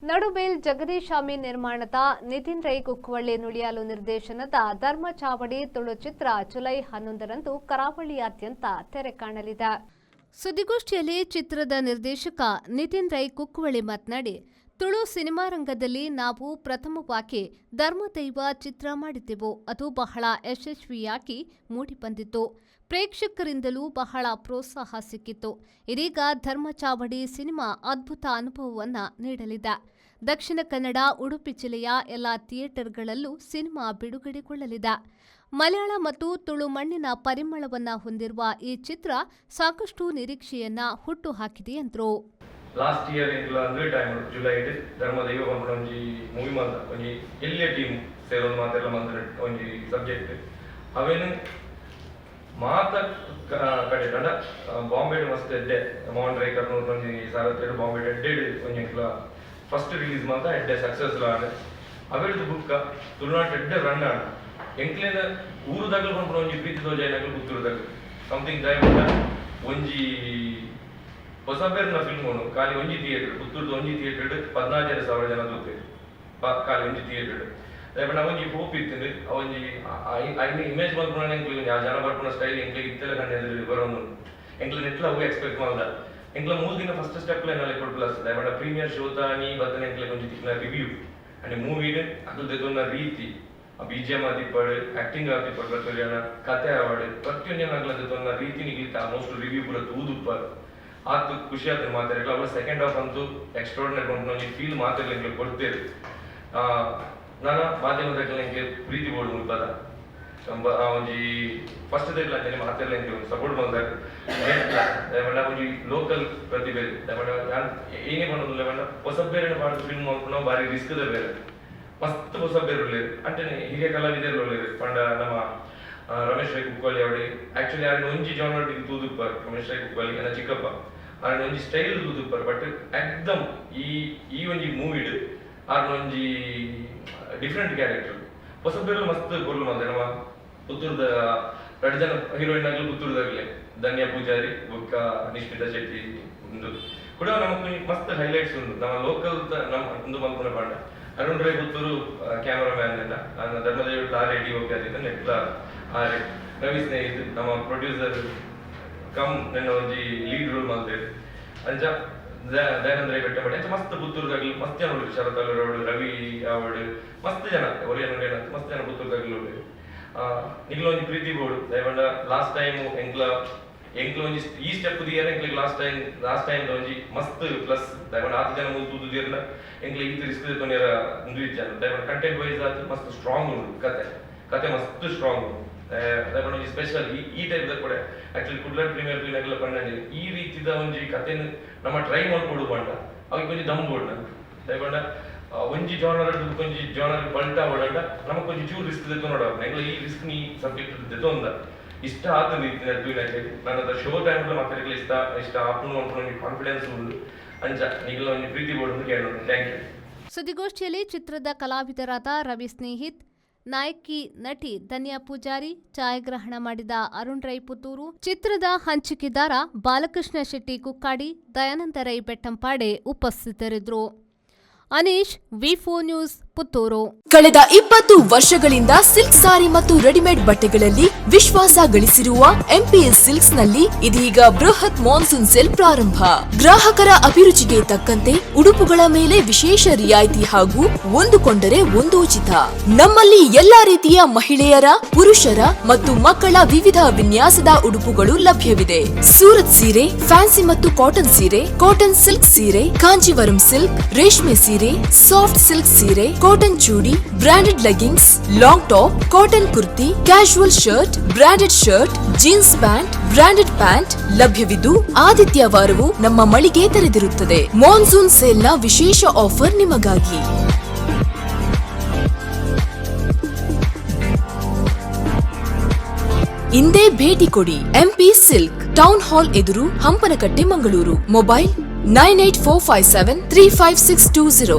ನಡುಬೇಲ್ ಜಗದೀಶ್ ಅಮೀನ್ ನಿರ್ಮಾಣದ, ನಿತಿನ್ ರೈ ಕುಕ್ಕುವಳ್ಳಿ ನುಳಿಯಾಲು ನಿರ್ದೇಶನದ ಧರ್ಮಚಾವಡಿ ತುಳು ಚಿತ್ರ ಜುಲೈ 11ರಂದು ಕರಾವಳಿಯಾದ್ಯಂತ ತೆರೆ ಕಾಣಲಿದೆ. ಸುದ್ದಿಗೋಷ್ಠಿಯಲ್ಲಿ ಚಿತ್ರದ ನಿರ್ದೇಶಕ ನಿತಿನ್ ರೈ ಕುಕ್ಕುವಳ್ಳಿ ಮಾತನಾಡಿ, ತುಳು ಸಿನಿಮಾ ರಂಗದಲ್ಲಿ ನಾವು ಪ್ರಥಮವಾಗಿ ಧರ್ಮದೈವ ಚಿತ್ರ ಮಾಡಿದ್ದೆವು. ಅದು ಬಹಳ ಯಶಸ್ವಿಯಾಗಿ ಮೂಡಿಬಂದಿತ್ತು. ಪ್ರೇಕ್ಷಕರಿಂದಲೂ ಬಹಳ ಪ್ರೋತ್ಸಾಹ ಸಿಕ್ಕಿತ್ತು. ಇದೀಗ ಧರ್ಮಚಾವಡಿ ಸಿನಿಮಾ ಅದ್ಭುತ ಅನುಭವವನ್ನು ನೀಡಲಿದೆ. ದಕ್ಷಿಣ ಕನ್ನಡ, ಉಡುಪಿ ಜಿಲ್ಲೆಯ ಎಲ್ಲ ಥಿಯೇಟರ್ಗಳಲ್ಲೂ ಸಿನಿಮಾ ಬಿಡುಗಡೆಗೊಳ್ಳಲಿದೆ. ಮಲಯಾಳ ಮತ್ತು ತುಳು ಮಣ್ಣಿನ ಪರಿಮಳವನ್ನು ಹೊಂದಿರುವ ಈ ಚಿತ್ರ ಸಾಕಷ್ಟು ನಿರೀಕ್ಷೆಯನ್ನ ಹುಟ್ಟುಹಾಕಿದೆ ಎಂದರು. ಲಾಸ್ಟ್ ಇಯರ್ ಎಂಕ್ಲ ಅಂದ್ರೆ ಟೈಮ್ ಜುಲೈಡ್ ಧರ್ಮದೈವ ಪನ್ಪುನ ಒಂಜಿ ಮೂವಿ ಮಲ್ತ. ಒಂಜಿ ಎಲ್ಯ ಟೀಮ್ ಸೇರೊಂದು ಮಾತೆರ್ಲ ಮಲ್ತ್ ಒಂಜಿ ಸಬ್ಜೆಕ್ಟ್. ಅವೆನ್ ಮಾತ ಕಡೆ ಪಂಡ ಬಾಂಬೆಡ್ ಮಸ್ತ್ ಎಡ್ಡೆ, ಮೋಹನ್ ರೈ ಕರ್ನೂರು ಒಂಜಿ ಸಾರಥ್ಯಡ್ ಬಾಂಬೆಡ್ ಎಡ್ಡೆ ಒಂಜಿ ಎಂಕ್ಲ ಫಸ್ಟ್ ರಿಲೀಸ್ ಮಲ್ತ, ಎಡ್ಡೆ ಸಕ್ಸಸ್ ಆಂಡ್. ಅವೆಡ್ದು ಬುಕ್ಕ ತುಳುನಾಡ್ ಎಡ್ಡೆ ರನ್ ಆಂಡ್. ಎಂಕ್ಲೆನ ಊರುದಾಗಲು ಪನ್ಪುನ ಒಂಜಿ ಪ್ರೀತಿ ತೋಜಾಯಿನಕುಲು ಪುತ್ತೂರುದಾಗಲು ಸಮಥಿಂಗ್. ದಾಯೆ ಪಂಡ ಒಂಜಿ ಹೊಸಬೆರ್ನ ಫಿಲ್ಮ್ ಉಂಡು. ಖಾಲಿ ಒಂಜಿ ಥಿಯೇಟರ್, ಪುತ್ತೂರ್ದ ಒಂಜಿ ಥಿಯೇಟರ್ 16,500 ಜನ ತೂತೆರ್, ಖಾಲಿ ಒಂಜಿ ಥಿಯೇಟರ್. ದಾಯೆ ಒಂಜಿ ಹೋಪ್ ಇತ್ತಿಂಡು. ಒಂಜಿ ಐನ ಇಮೇಜ್ ಮಲ್ಪುನ ಎಂಕ್ಲೆಗ್ ಒಂಜಿ ಆ ಜನ ಬರ್ಪುನ ಸ್ಟೈಲ್ ಎಂಕ್ಲೆಗ್ ಇತ್ತೆಲ ಕಣ್ಣೆದುರು ಬರೊಂದುಂಡು. ಎಂಕ್ಲೆ ನೆಟ್ಲ ಅವು ಎಕ್ಸ್ಪೆಕ್ಟ್ ಮಲ್ದ. ಎಂಕ್ಲ 3 ದಿನ ಫಸ್ಟ್ ಸ್ಟೆಪ್ ಲೆನ ಲೆಕ್ಕೊಡು ಪ್ಲಸ್. ದಾಯೆ ಪಂಡ ಪ್ರೀಮಿಯರ್ ಶೋ ತಾನಿ ಬತ್ತನ ಎಂಕ್ಲೆಗ್ ಒಂಜಿ ತಿಕ್ನ ರಿವ್ಯೂ ಅಂಡ್ ಮೂವಿಡ್ ಅಕುಲು ದೆತೊನ್ನ ರೀತಿ, ಆ ಬಿಜಿಎಂ ಆದಿಪ್ಪಡ್, ಆಕ್ಟಿಂಗ್ ಆದಿಪ್ಪಡ್, ಪ್ರತಿಯೊಂಜನ ಕತೆ ಆವಡ್, ಪ್ರತಿಯೊಂಜನ ಅಕ್ಲ ದೆತೊನ್ನ ರೀತಿ ನಿಗ್ಲಿ ಆಲ್ಮೋಸ್ಟ್ ರಿವ್ಯೂ ಪೂರ ತೂದುಪ್ಪರ್. ಆತ್ ಖುಷಿ ಆತುಂಡು ಮಾತೆರೆಗ್ಲ. ಅವು ಸೆಕೆಂಡ್ ಹಾಫ್ ಅಂತೂ ಎಕ್ಸ್ಟ್ರಾರ್ಡಿನರಿ ಪನ್ಪುನ ಒಂಜಿ ಫೀಲ್ ಮಾತೆರ್ಲ ಎಂಕ್ಲೆ ಕೊಡ್ತೇರು. ನನ ಮಾಧ್ಯಮದಕ್ಲೆ ಎಂಕ್ಲೆ ಪ್ರೀತಿ ಬೋಡು ಮುಲ್ಪದ. ಒಂಜಿ ಫಸ್ಟ್ ದೆಗ್ಲ ಅಂಚನೆ ಮಾತೆರ್ಲ ಎಂಕ್ಲೆ ಒಂಜಿ ಸಪೋರ್ಟ್ ಮಲ್ದಾರ್. ದಾಯೆ ಒಂಜಿ ಲೋಕಲ್ ಪ್ರತಿಭೆ. ದಾಯೆ ಪಂಡ ಯಾನ್ ಏನೇ ಪನೊಂದುಲ್ಲೆ ಪಂಡ, ಹೊಸಬೇರೆನ್ ಪಾಡ್ದ್ ಫಿಲ್ಮ್ ಮಲ್ಪುನವು ಬಾರಿ ರಿಸ್ಕ್ ದ ಬೇಲೆ. ಮಸ್ತ್ ಹೊಸಬೇರು ಉಲ್ಲೆರ್, ಅಂಚನೆ ಹಿರಿಯ ಕಲಾವಿದೆರ್ ಉಲ್ಲೆರ್. ಪಂಡ ನಮ್ಮ ರಮೇಶ್ ರೈ ಕುಕ್ಕೋಲಿ ಅವಡೆ, ಆಕ್ಚುಲಿ ಆರೆನ ಒಂಜಿ ಜಾನರ್ ತೂದುಪ್ಪರ್. ರಮೇಶ್ ರೈ ಕುಕ್ಕೋಲಿ ಎನ್ನ ಚಿಕ್ಕಪ್ಪ. ಆರೆನ ಒಂಜಿ ಸ್ಟೈಲ್ ತೂದುಪ್ಪರ್. ಬಟ್ ಎಕ್ದಮ್ ಈ ಈ ಒಂಜಿ ಮೂವಿಡ್ ಆರ್ನ ಒಂಜಿ ಡಿಫ್ರೆಂಟ್ ಕ್ಯಾರೆಕ್ಟರ್. ಹೊಸಬೇರು ಮಸ್ತ್ ಪೊರ್ಲು ಮಲ್ದೆ. ನಮ್ಮ ಪುತ್ತೂರ್ದ ರಡ್ಡ್ ಜನ ಹೀರೋಯಿನ್ ಆಗ್ಲು ಪುತ್ತೂರ್ದಾಗ್ಲೆ, ಧನ್ಯ ಪೂಜಾರಿ ಬೊಕ್ಕ ನಿಷ್ಮಿತಾ ಶೆಟ್ಟಿ. ಉಂದು ಕೂಡ ನಮಕ್ ಮಸ್ತ್ ಹೈಲೈಟ್ಸ್ ಉಂಡು. ನಮ್ಮ ಲೋಕಲ್ ನಮ್ಮ ಉಂದು ಮಲ್ಪುನ ಪಂಡ ಅರುಣ್ ರೈ ಪುತ್ತೂರು ಕ್ಯಾಮರಾಮ್ಯಾನ್. ಧರ್ಮದೇವ್ ಆರೆ ಡಿ ಓಪಿ ಆದಿತ್ತ ನೆಟ್ಲ ಆರೆ. ರವಿ ಸ್ನೇಹಿತ್ ನಮ್ಮ ಪ್ರೊಡ್ಯೂಸರ್ ಕಮ್ ನನ್ನ ಒಂಜಿ ಲೀಡ್ ರೋಲ್ ಮಲ್ತೆರ್. ಅಂಚ ದಯಾನಂದ ರೈ ಬೆಟ್ಟಂಬಡಿ, ಅಂಚ ಮಸ್ತ್ ಪುತ್ತೂರ್ದಾಗ್ಲು ಮಸ್ತ್ ಜನ ಉಲ್ಲೆರ್. ಶರತ್ ಅವಡು, ರವಿ ಅವಡು, ಮಸ್ತ್ ಜನ, ಒರಿಯನ್ ಒರಿಯನ್ ಅಂತ ಮಸ್ತ್ ಜನ ಪುತ್ತೂರ್ದಾಗ್ಲು ಉಲ್ಲೆರ್. ನಿಗ್ಲ ಒಂಜಿ ಪ್ರೀತಿ ಬೋಡು. ದಾಯೆ ಲಾಸ್ಟ್ ಟೈಮ್ ಎಂಕ್ಲ ಎಂಕ್ಲ ಒಂಜಿ ಈ ಸ್ಟೆಪ್ ದಿಯರ ಎಂಕ್ಲೆಗ್ ಲಾಸ್ಟ್ ಟೈಮ್ ಒಂಜಿ ಮಸ್ತ್ ಪ್ಲಸ್. ದಾಯೆ ಆತ್ ಜನ ಮುಲ್ತು ತೂದು ಎಂಕ್ಲೆ ಈತ್ ರಿಸ್ಕ್ ದೆತೊನ್ಯರ ಉಂದು ಇಜ್ಜಾಂಡ್. ದಾಯೆ ಕಂಟೆಂಟ್ ವೈಸ್ ಆತ್ ಮಸ್ತ್ ಸ್ಟ್ರಾಂಗ್ ಉಂಡು ಕತೆ. ಕತೆ ಮಸ್ತ್ ಸ್ಟ್ರಾಂಗ್ ಉಂಡು. ದಾಯೆ ಒಂಜಿ ಸ್ಪೆಷಲ್ ಈ ಈ ಟೈಪ್ ದ ಕೂಡ. ಆಕ್ಚುಲಿ ಕುಡ್ಲ ಪ್ರೀಮಿಯರ್ ಕ್ಲೀನಾಗಲ ಪಂಡ, ಈ ರೀತಿದ ಒಂಜಿ ಕತೆನ್ ನಮ್ಮ ಟ್ರೈ ಮಲ್ಪೊಡು ಪಂಡ ಅವಿಕ್ ಒಂಜಿ ದಮ್ ಬೋಡು ನಂಕ್. ದಾಯೆ ಪಂಡ ಒಂಜಿ ಜಾನರ್ ಒಂಜಿ ಜಾನರ್ ಪಲ್ಟ ಆವೊಡಂಡ ನಮಕ್ ಒಂಜಿ ಚೂರು ರಿಸ್ಕ್ ದೆತೊನೊಡು. ಎಂಕ್ಲ ಈ ರಿಸ್ಕ್ ಈ ಸಬ್ಜೆಕ್ಟ್ ದೆತೊಂದ ಇಷ್ಟ ಆತುಂಡು ಇತ್ತಿನ ತೂಯಿನಕ್ಲೆಗ್. ನನ್ನ ಶೋ ಟೈಮ್ ಮಾತೆರೆಗ್ಲ ಇಷ್ಟ ಇಷ್ಟ ಆಪುಂಡು ಪನ್ಪುನ ಒಂಜಿ ಕಾನ್ಫಿಡೆನ್ಸ್ ಉಂಡು. ಅಂಚ ನಿಗ್ಲ ಒಂಜಿ ಪ್ರೀತಿ ಬೋಡು ಕೇಳೋಣ. Thank you. ಸುದ್ದಿಗೋಷ್ಠಿಯಲ್ಲಿ ಚಿತ್ರದ ಕಲಾವಿದರಾದ ರವಿ ಸ್ನೇಹಿತ್, ನಾಯಕಿ ನಟಿ ಧನ್ಯಾ ಪೂಜಾರಿ, ಛಾಯಾಗ್ರಹಣ ಮಾಡಿದ ಅರುಣ್ ರೈ ಪುತ್ತೂರು, ಚಿತ್ರದ ಹಂಚಿಕೆದಾರ ಬಾಲಕೃಷ್ಣ ಶೆಟ್ಟಿ ಕುಕ್ಕಾಡಿ, ದಯಾನಂದ ರೈ ಬೆಟ್ಟಂಪಾಡೆ ಉಪಸ್ಥಿತರಿದ್ದರು. Anish, V news, Puttur. ಕಳೆದ 20 ವರ್ಷಗಳಿಂದ ಸಿಲ್ಕ್ ಸಾರಿ ಮತ್ತು ರೆಡಿಮೇಡ್ ಬಟ್ಟೆಗಳಲ್ಲಿ ವಿಶ್ವಾಸ ಗಳಿಸಿರುವ ಎಂಪಿಎಸ್ ಸಿಲ್ಕ್ಸ್ ನಲ್ಲಿ ಇದೀಗ ಬೃಹತ್ ಮಾನ್ಸೂನ್ ಸೇಲ್ ಪ್ರಾರಂಭ. ಗ್ರಾಹಕರ ಅಭಿರುಚಿಗೆ ತಕ್ಕಂತೆ ಉಡುಪುಗಳ ಮೇಲೆ ವಿಶೇಷ ರಿಯಾಯಿತಿ ಹಾಗೂ ಒಂದು ಕೊಂಡರೆ ಒಂದು ಉಚಿತ. ನಮ್ಮಲ್ಲಿ ಎಲ್ಲಾ ರೀತಿಯ ಮಹಿಳೆಯರ, ಪುರುಷರ ಮತ್ತು ಮಕ್ಕಳ ವಿವಿಧ ವಿನ್ಯಾಸದ ಉಡುಪುಗಳು ಲಭ್ಯವಿದೆ. ಸೂರತ್ ಸೀರೆ, ಫ್ಯಾನ್ಸಿ ಮತ್ತು ಕಾಟನ್ ಸೀರೆ, ಕಾಟನ್ ಸಿಲ್ಕ್ ಸೀರೆ, ಕಾಂಜೀವರಂ ಸಿಲ್ಕ್, ರೇಷ್ಮೆ ಸೀರೆ, ಸಾಫ್ಟ್ ಸಿಲ್ಕ್ ಸೀರೆ, ಕಾಟನ್ ಚೂಡಿ, branded leggings, long top, cotton kurti, casual shirt, branded shirt, jeans pant, branded pant ಲಭ್ಯವಿದ್ದು, ಆದಿತ್ಯವಾರವೂ ನಮ್ಮ ಮಳಿಗೆ ತೆರೆದಿರುತ್ತದೆ. ಮಾನ್ಸೂನ್ ಸೇಲ್ನ ವಿಶೇಷ ಆಫರ್ ನಿಮಗಾಗಿ. ಇಂದೇ ಭೇಟಿ ಕೊಡಿ. ಎಂಪಿ ಸಿಲ್ಕ್, ಟೌನ್ ಹಾಲ್ ಎದುರು, ಹಂಪನಕಟ್ಟೆ, ಮಂಗಳೂರು. Mobile 9845735620.